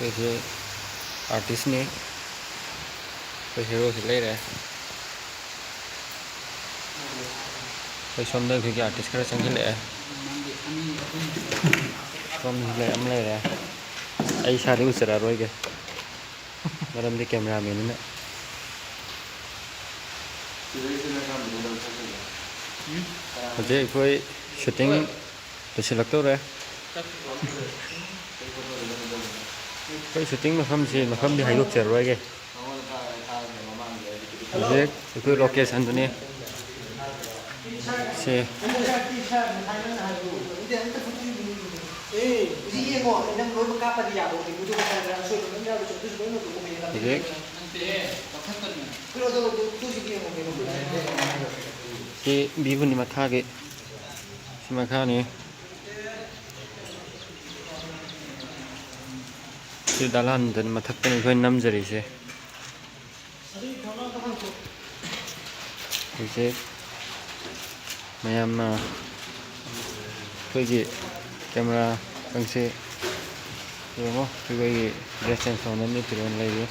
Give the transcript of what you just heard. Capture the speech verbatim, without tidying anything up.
ꯑꯩꯈꯣꯏꯁꯦ ꯑꯥꯔꯇꯤꯁꯅꯤ꯫ ꯑꯩꯈꯣꯏ ꯍꯦꯔꯣꯁꯤ ꯂꯩꯔꯦ꯫ ꯑꯩꯈꯣꯏ ꯁꯣꯝꯗ ꯑꯩꯈꯣꯏꯒꯤ ꯑꯥꯔꯇꯤꯁ ꯈꯔ ꯆꯪꯁꯤꯜꯂꯛꯑꯦ꯫ ꯁꯣꯝꯗꯁꯨ ꯂꯩ, ꯑꯃ ꯂꯩꯔꯦ꯫ ꯑꯩ ꯏꯁꯥꯗꯤ ꯎꯖꯔꯛꯑꯔꯣꯏꯒꯦ, ꯃꯔꯝꯗꯤ ꯀꯦꯃꯦꯔꯥꯃꯦꯟꯅꯤꯅ꯫ ꯍꯧꯖꯤꯛ ꯑꯩꯈꯣꯏ ꯁꯨꯇꯤꯡ ꯂꯣꯏꯁꯤꯜꯂꯛꯇꯧꯔꯦ꯫ ꯑꯩꯈꯣꯏ ꯁꯨꯇꯤꯡ ꯃꯐꯝꯁꯤ, ꯃꯐꯝꯗꯤ ꯍꯥꯏꯗꯣꯛꯆꯔꯔꯣꯏꯒꯦ꯫ ꯍꯧꯖꯤꯛ ꯑꯩꯈꯣꯏ ꯂꯣꯀꯦꯁꯟꯗꯨꯅꯤ꯫ ꯁꯤ꯫ ꯍꯧꯖꯤꯛ ꯁꯤ ꯚ꯭ꯌꯨꯅꯤ ꯃꯈꯥꯒꯤ꯫ ꯁꯤ ꯃꯈꯥꯅꯤ꯫ ꯁꯤ ꯗꯂꯥꯟꯗꯅꯤ, ꯃꯊꯛꯇꯅꯤ ꯑꯩꯈꯣꯏ ꯅꯝꯖꯔꯤꯁꯦ꯫ ꯍꯧꯖꯤꯛ ꯃꯌꯥꯝꯅ ꯑꯩꯈꯣꯏꯒꯤ ꯀꯦꯃꯦꯔꯥ ꯀꯥꯡꯁꯦ ꯌꯦꯡꯉꯣ, ꯑꯩꯈꯣꯏꯒꯤ ꯗ꯭ꯔꯦꯁ ꯆꯦꯟꯖ ꯇꯧꯅꯕꯒꯤ ꯐꯤꯔꯣꯜ ꯂꯩꯔꯤ꯫